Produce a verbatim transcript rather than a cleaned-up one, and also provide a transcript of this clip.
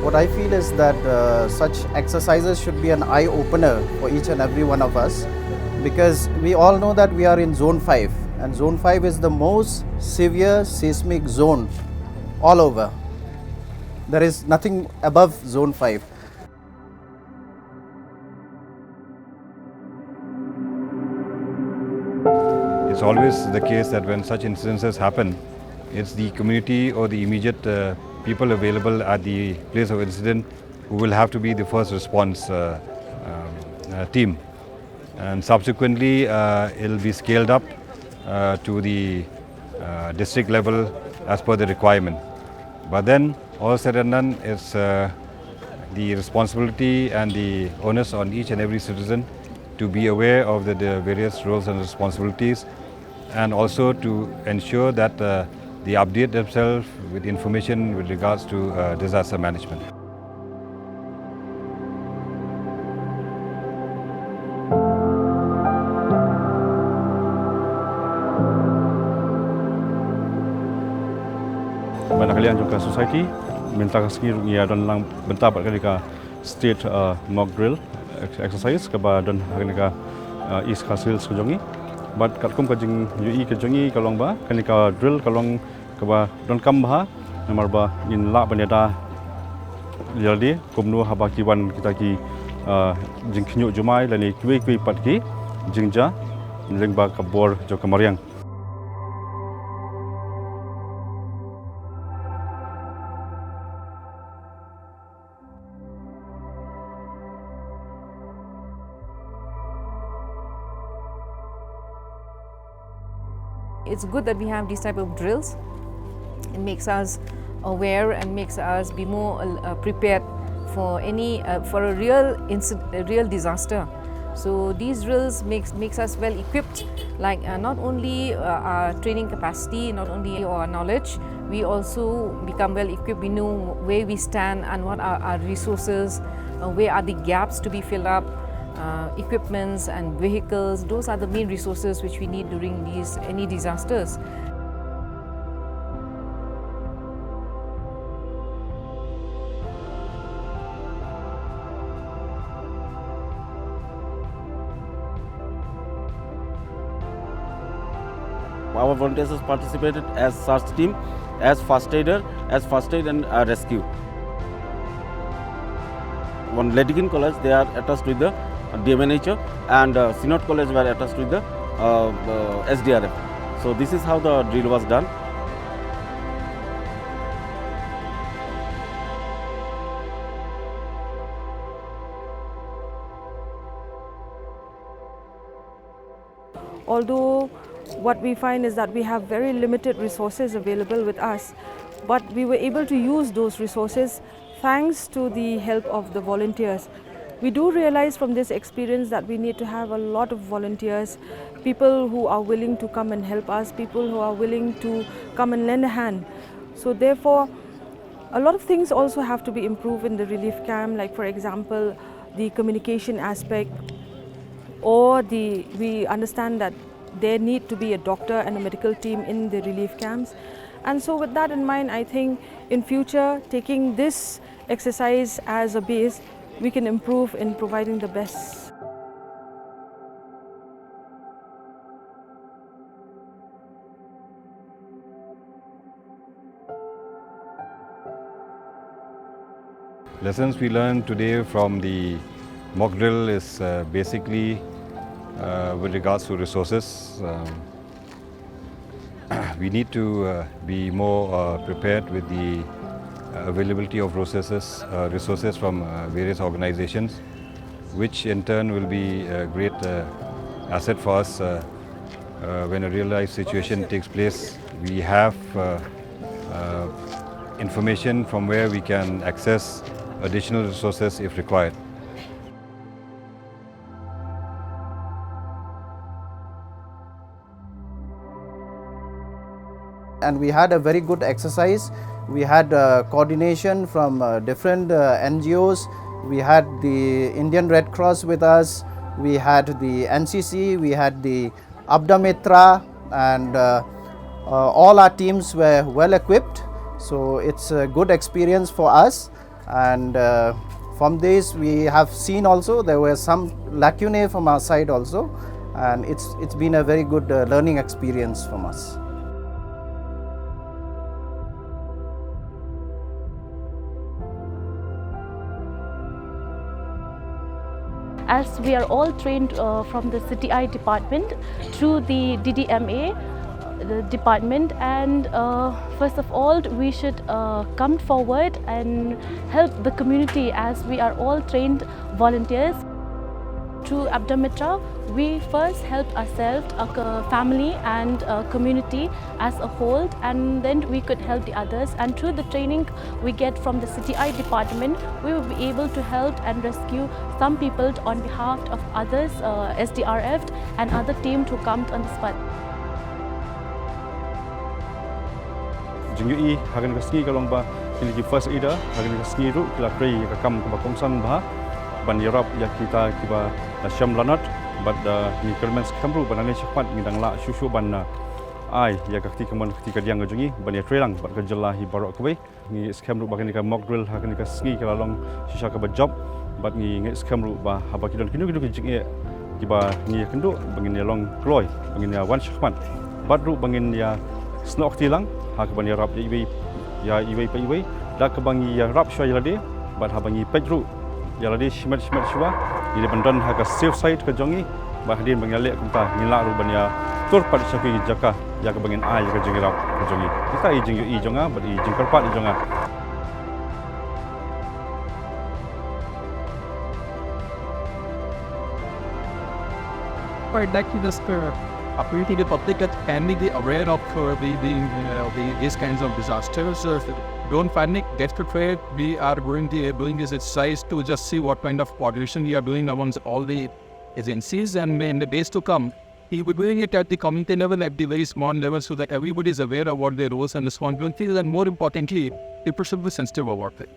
What I feel is that uh, such exercises should be an eye opener for each and every one of us, because we all know that we are in zone five, and zone five is the most severe seismic zone all over. There is nothing above zone five. It's always the case that when such incidences happen, it's the community or the immediate uh, people available at the place of incident who will have to be the first response uh, um, uh, team. And subsequently, uh, it'll be scaled up uh, to the uh, district level as per the requirement. But then, all said and done, it's uh, the responsibility and the onus on each and every citizen to be aware of the, the various roles and responsibilities, and also to ensure that uh, they update themselves with information with regards to uh, disaster management. Ba na ka liang jong ka society, mynta ka sngi ruh ngi ïa don lang bynta bad kane ka state uh, mock drill ex- exercise kaba don ha kane ka uh, East Khasi Hills ka jong ngi. Bad katkum ka jingïohi ka jong ngi ka long ba kane ka drill ka long kaba donkam bha, namar ba ngin lah ban ïada ïalade kumno haba ki wan kita ki uh, jingkhynñiuh jumai lane kiwei kiwei pat ki jingjia lyngba ka bor jong ka mariang. It's good that we have these type of drills. It makes us aware and makes us be more uh, prepared for any uh, for a real incident, a real disaster. So these drills makes makes us well equipped, like uh, not only uh, our training capacity, not only our knowledge, we also become well equipped. We know where we stand and what are our resources, uh, where are the gaps to be filled up, uh, equipments and vehicles. Those are the main resources which we need during these any disasters. Our volunteers has participated as search team, as first aider, as first aid and uh, rescue. One Ladikin College, they are attached with the D M N H O, and uh, Synod College were attached with the uh, uh, S D R F. So this is how the drill was done. Although what we find is that we have very limited resources available with us, but we were able to use those resources thanks to the help of the volunteers. We do realize from this experience that we need to have a lot of volunteers, people who are willing to come and help us, people who are willing to come and lend a hand. So therefore, a lot of things also have to be improved in the relief camp, like for example, the communication aspect, or the we understand that there need to be a doctor and a medical team in the relief camps. And so with that in mind, I think in future, taking this exercise as a base, we can improve in providing the best. Lessons we learned today from the mock drill is uh, basically uh, with regards to resources. Um, we need to uh, be more uh, prepared with the uh, availability of resources, uh, resources from uh, various organizations, which in turn will be a great uh, asset for us uh, uh, when a real life situation takes place. We have uh, uh, information from where we can access additional resources if required. And we had a very good exercise. We had uh, coordination from uh, different uh, N G Os. We had the Indian Red Cross with us. We had the N C C. We had the Apda Mitra, and uh, uh, all our teams were well equipped. So it's a good experience for us. And uh, from this, we have seen also there were some lacunae from our side also, and it's it's been a very good uh, learning experience from us. As we are all trained uh, from the C T I department through the D D M A uh, the department, and uh, first of all, we should uh, come forward and help the community, as we are all trained volunteers. Through Abdamitra, we first help ourselves, our co- family, and uh, community as a whole, and then we could help the others. And through the training we get from the C T I department, we will be able to help and rescue some people on behalf of others, uh, S D R F and other teams who come on the spot. Jingïohi ha kane ka sngi ka long ba kine ki first aider ha kane ka sngi ruh ki la trei ïa ka kam kaba kongsan bha ban ïarap ïa kita kiba la shem lanot. Bad uh, ngi kyrmen skhem ruh ba nangne shakhmat ngi dang lah shuh shuh ban uh, ai ïa ka kti kamon ka kti kadiang ka jong ngi ban ïatrei lang bad ka jylla hi baroh kawei. Ngi ngeit skhem ruh ba kane ka mock drill ha kane ka sngi ka la long shisha kaba jop. Bad ngi ngeit skhem ruh ba haba ki don kino kino ki jingeh kiba ngi ïakynduh ba ngin ïa long kloi, ba ngin ïa wan shakhmat. Bad ruh ba ngin ïa snoh kti lang ha kaba ngi ïarap ïa iwei ïa iwei pa iwei. Da kaba ngi ïarap shuwa ïa lade bad haba ngi peit ruh ïa lade shimet shimet shuwa, ngi dei ban don ha ka safe side ka jong ngi. Bad hadien ba ngi ïaleh kumta ngi lah ruh ban ïatur pat sha ki jaka ïa kaba ngin ai ïa ka jingïarap ka jong ngi. Kata i jingïohi jong nga bad i jingkyrpad i jong nga. I'd like to just uh, appeal to the public that can we be aware of uh, the, the, uh, the these kinds of disasters. Uh, don't panic, get prepared. We are going to doing this exercise to just see what kind of coordination we are doing amongst all the agencies, and in the days to come, we will be doing it at the community level, at the very small level, so that everybody is aware of what their roles and responsibilities, and more importantly, people should be sensitive about it.